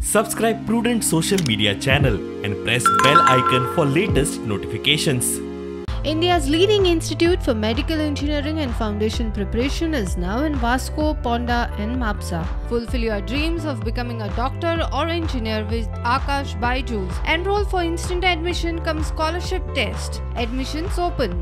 Subscribe Prudent social media channel and press bell icon for latest notifications. India's leading institute for medical engineering and foundation preparation is now in Vasco, Ponda and Mapsa. Fulfill your dreams of becoming a doctor or engineer with Akash Byju's. Enroll for instant admission cum scholarship test. Admissions open.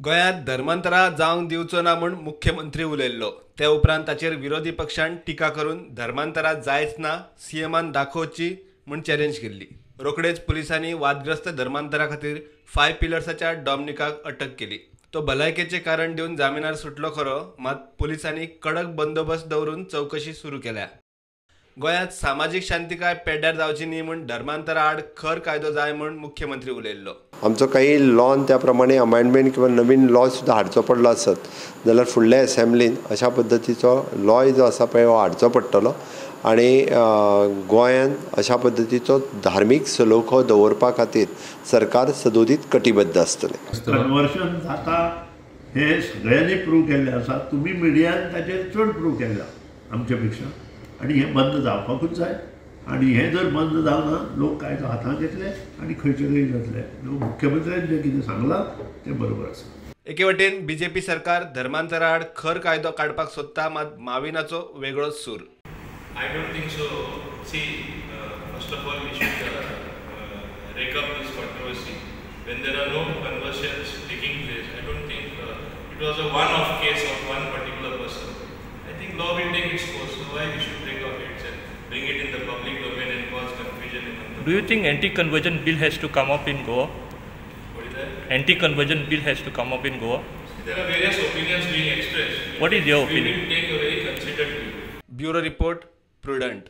गोंयांत धर्मांतरा जावंक दिवचो ना म्हूण मुख्यमंत्री उलयल्लो. ते उपरांत ताचेर विरोधी पक्षान टिका करून धर्मांतरा जायच ना, सीएमान दाखोवची म्हूण चॅलेंज केल्ली. रोखडेच पुलिसांनी वादग्रस्त धर्मांतरा खातीर 5 पिलर्साच्या डॉमनिकाक अटक केली. तो भलायकेचें कारण दिवन जामिनार सुटलो खरो, मात पुलिसांनी कडक बंदोबस्त दवरून चवकशी सुरू केल्या. गोंयांत सामाजीक शांतिकाय पेड्ड्यार जावची न्ही म्हूण धर्मांतरा आड खर कायदो जाय म्हूण मुख्यमंत्री उलयल्लो. आमचो काही लॉन त्या प्रमाणे अमेंडमेंट किंवा नवीन लॉ सुद्दां हाडचो पडलो आसत जाल्यार फुडल्या एसेंब्लीन अशा पद्दतीचो लॉय जो आसा पळय हो हाडचो पडटलो आनी गोंयांत अशा पद्दतीचो धार्मीक सलोखो दवरपा खातीर सरकार सदोदीत कटिबद्ध आसतलें. कन्वर्शन जाता हें सगळ्यांनी प्रूव केल्लें आसा, तुमी मिडियान ताचेर चड प्रूव केल्लें आमचे पेक्षा, आनी हें बंद जावपाकूच जाय. आनी हें जर बंद जावना लोक कायदो हातांत घेतले आनी खंयचे खंय जातले. मुख्यमंत्र्यान जें कितें सांगलां तें बरोबर आसा. एके वटेन बीजेपी सरकार धर्मांतरा आड खर कायदो काडपाक सोदता, मात माविनाचो वेगळोच सूर. I don't think so. See, first of all, we should rake up this controversy. When there are no conversions taking place, I don't think it was a one-off case of one particular person. I think law will take its course, so why we should rake up it and bring it in the public domain and cause confusion in the... Do you think anti-conversion bill has to come up in Goa? What is that? Anti-conversion bill has to come up in Goa? See, there are various opinions being expressed. What is your opinion? We will take a very considered view. Bureau Report, Prudent.